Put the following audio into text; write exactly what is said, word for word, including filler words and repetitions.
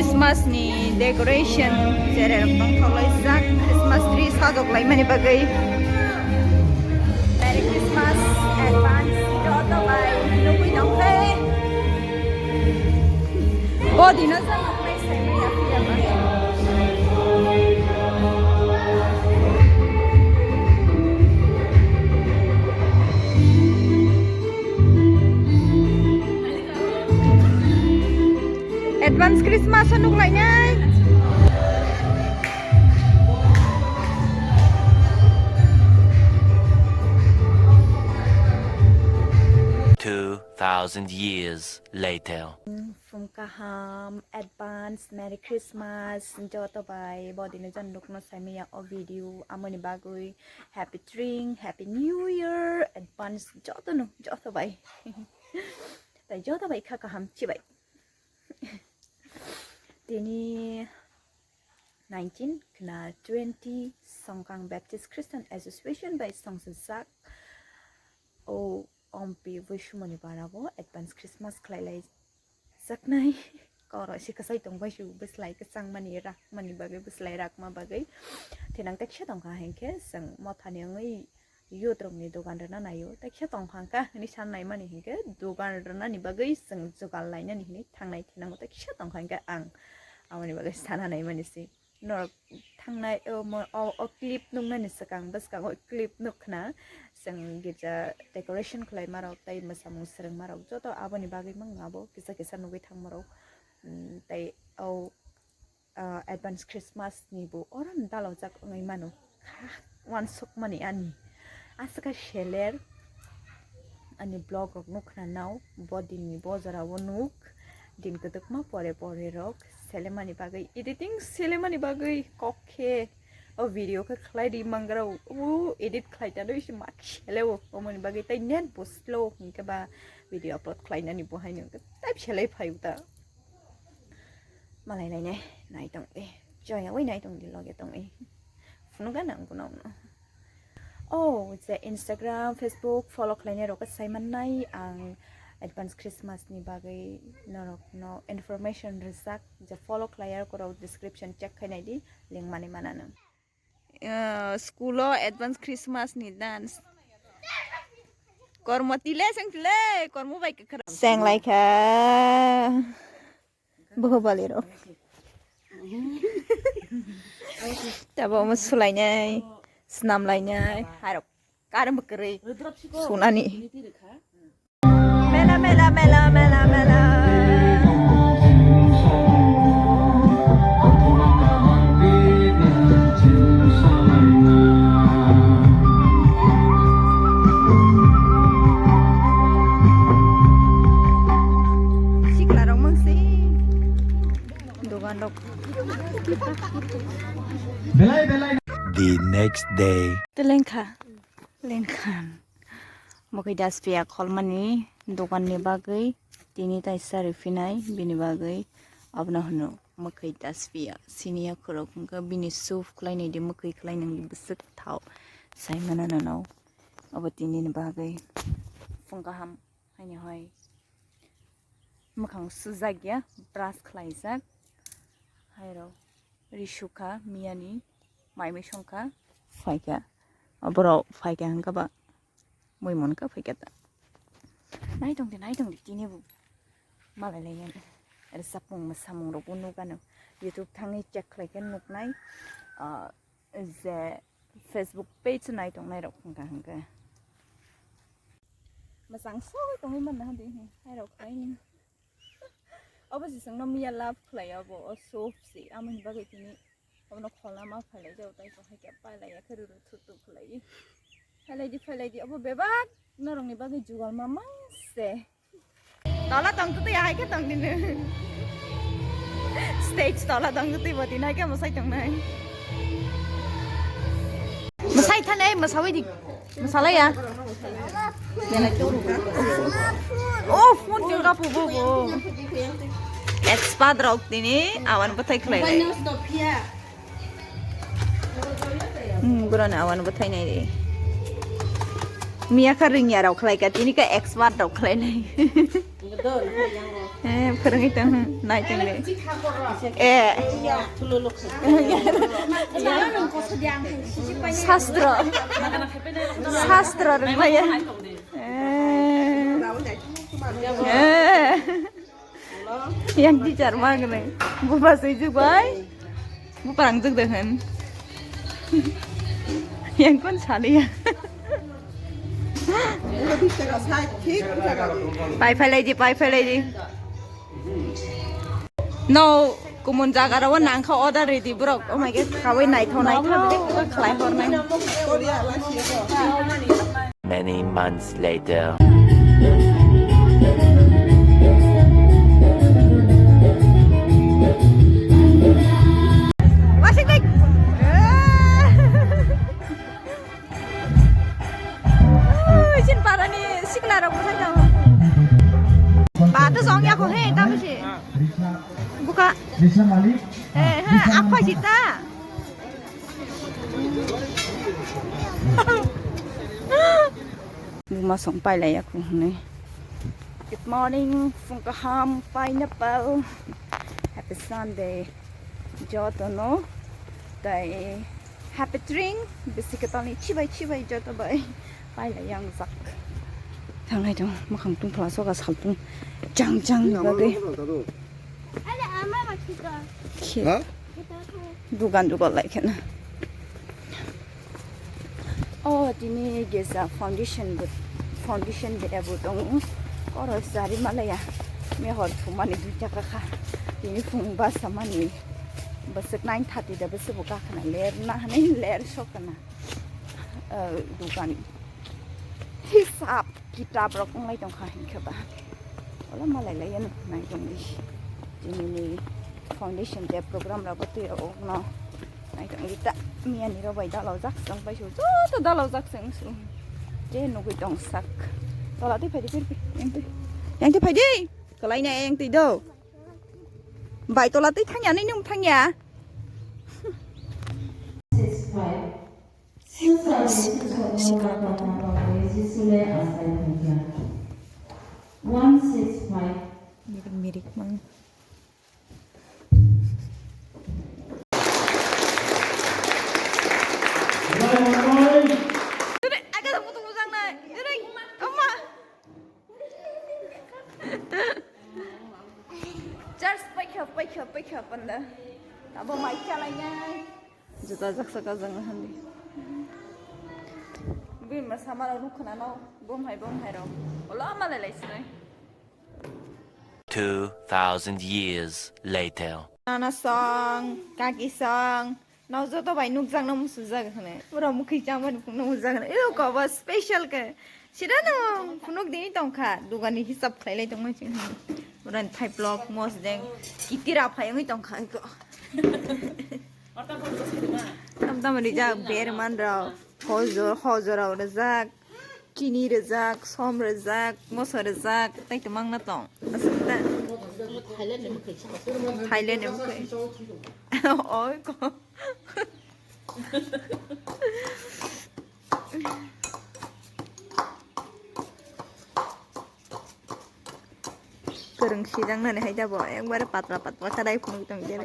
Christmas ni decoration, cherai rok tongthok laijak, Christmas tree sajok laimani bagwi. Merry Christmas advance joto bai nugwi tongkhe. Bo dino jang nuknai saimanya phiyaba. Advance Christmas o nukhlainai. Two thousand years later. Phung kaham, advance Merry Christmas, joto bai, bo dino jon nukno saimanya o video, amoni bagwi Happy Tring, Happy New Year, advance joto no, joto bai. Tai joto bai kha kaham chibai. Tini nineteen khna twenty Songkang Baptist Christian Association bai songsajak o ompi Voisumoni barabo advance Christmas khlai lai jaknai. Koro si kwchai tong bai su bwslai kwchang mani rak mani bagwi bwslai rakma bagwi thinang teksa tongkha hinkhe chwng mothani wngwi youth rokni dogan rwna naio, tei khe tongkha hwnka hwnwi san naimani hinkhe dogan rwnani bagwi chwng jugal lainani hwnwi thangnai thinango, tei kisa tongkha hinkhe ang aboni bagwi sana naimani se. Norok thangnai, o mo-, o, o clip nuknani swkang bwskango clip nukkhna chwng girja decoration khlaima rok tei mwsamung swrwngma rok joto aboni bagwi mang abo kisa kisa nugwi thangma rok, mm, tei o ah, advance Christmas ni bo oro dalojak wngwi mano. Kha, uansukmani ani. Aswk kha seler ani vlog rok nukna nao, bo din ni bo jora o nuk, din kwdwkma pore pore rok selemani bagwi, editing selemani bagwi kok khe o video khe khlai ri mangra o, o edit khlai ta doi se mak sele o, omoni bagwi tei net bo slow hinkhe ba video upload khlai nani bo haino hinkhe type selai phai ta. Malai lainai, nai tong di. Joya wai nai tong di, loge tong di. Phunuk gana ang kuno no. Oh, je Instagram, Facebook follow khlainai rok sai mannai ang advance Christmas ni bagwi norok no information rijak, je follow khlaiya rok description check khainai di, link mani mana nang. Ah, school o advance Christmas ni dance. Kormo tile seng tile, kormo bai kwkhwrang. Seng lai kha. Boho bali rok. Tabo omo sulainai, snam lainai, harok karam bwkrwi sunani. Mela, mela, mela, mela, mela. Sikla rok mangsi. Dogan rok. The next day. Telengkha. Lengkha. Mwkhwi dasphiya kholmani dogan ni bagwi tini taisa riphinai bini bagwi abono hwno mwkhwi dasphiya siniya khorok hwnkhe bini soup khlainai di mwkhwi khlainani bwswk thao saimano nono obo tini ni bagwi phung kaham haini hoi mwkhang sujak ya brush khlaijak hairok ri sukha miyani mai mui songkha phaikha oborok phaikha hwnkhe ba. Mui mon ka phaikha ta. Nai tong di, nai tong di, tini bo. Malai lai yan. Ere sapung ma samung rok bo nuk ano. YouTube thangwi check khlai khe nuk nai. Ah, je Facebook page nai tong nai rok hwnkha hwnkhe. Masang soi tongwi man na hadi. Hai rok khai ni. Obo se chwngno miya love khlai obo, o soap se, amoni bagwi tini obono kholna ma phailai jago, tei bo hai khe pailai ya khe ruru thu thu khlai. Phailai di, phailai di, obo bebak norokni bagwi jugal ma mang se. Tola tong twi hai khe tong dino. Stage tola tong twi bo tini hai khe mwsai tongnai. Mwsai thanai, mwsawi di. Mwsalai ya. Oh, phone khe kapu bo bo. Expert rok tini awan bwthai khlai lai. Hmm, burani awan bwthai nai di. Miya kha rwngya rok khlai ka, tini ka expert rok khlai nai. Eh, phwrwngwi tong, nai tong le. Eh. Sastro. Sastro rwngmaya. Eh. Eh. Yang teacher ma gwnwi. Buba swijwk bai. Bupa rang jwk de hwn. Yang kon saliya. Pai phailai di, pai phailai di. No, kumun jaga rao nang kha order ready borok. Oh my God, kawi naithok naithok khlai hornai. Many months later. Wasik dek. Ui, sin parani sikla rok bwsai tongo. Ba to song ya ko he, ta bisi. Buka. Eh, he, apa sih ta? Buma song pailai aku hwnwi. Good morning, phung kaham, pineapple. Happy Sunday. Jotono. Tai happy train. Bisi kwtalni chibai chibai joto bai. Pailai yang jak. Thangnai dong, makhang tungphla soga saltung jang jang ni bagwi. Khe. Ha? Dugan dugan lai kheno. Oh, tini gesa foundation bo, foundation day bo tongo. Oro sari malaya. Me hor thumani dui taka kha. Tini phung basa mani. Bwswk nine thirty da bwswk bo kakhna ler na hani ler sokna. Eh, dugan. Hisab kitab rok wnglai tongkha hinkhe ba. Ola malai lai yano nai tongdi. Tinini foundation day program rok twi rok no nai tongdi ta. Miyani rok bai dalojak song bai su joto dalojak song su. Je nugui tong sak. Tola twi phaidi pir pir yang twi. Yang twi phaidi. Kalai na yang twi do. Bai tola twi thangya nai nung thangya. Six five. One six five. Mirik mirik mang. Aga da putu bujang nai. Aga da, ama. Church paikha, paikha, paikha panda. Abo mai chalai nai. Juta jaksa kajang na handi. Bui ma sama rok nukha na no, bom hai, bom hai rok. Olo ama lai lai sinai. Two thousand years later. Nana song, kaki song. No joto bai nukjak no musujak hwnwi. Pura mukhi chamani phunukno mujak hwnwi. Eo kobo special khe. Sida no phunuk dini tongkha. Dugani hisab khlailai tongma chwng hwnwi. Pura thaiplok mosdeng kitira phai wngwi tongkha eko. Tam tam rijak berman rok. Hojor, hojor rok rijak. Chini rijak, som rijak, moso rijak, tei kwbangma tong. Aswk ta? Thailand ni mwkhwi. Thailand ni mwkhwi. Oi ko. Kwrwng sijak nani hai jabo, ekbare patla patla khe rai phunuk tong khe.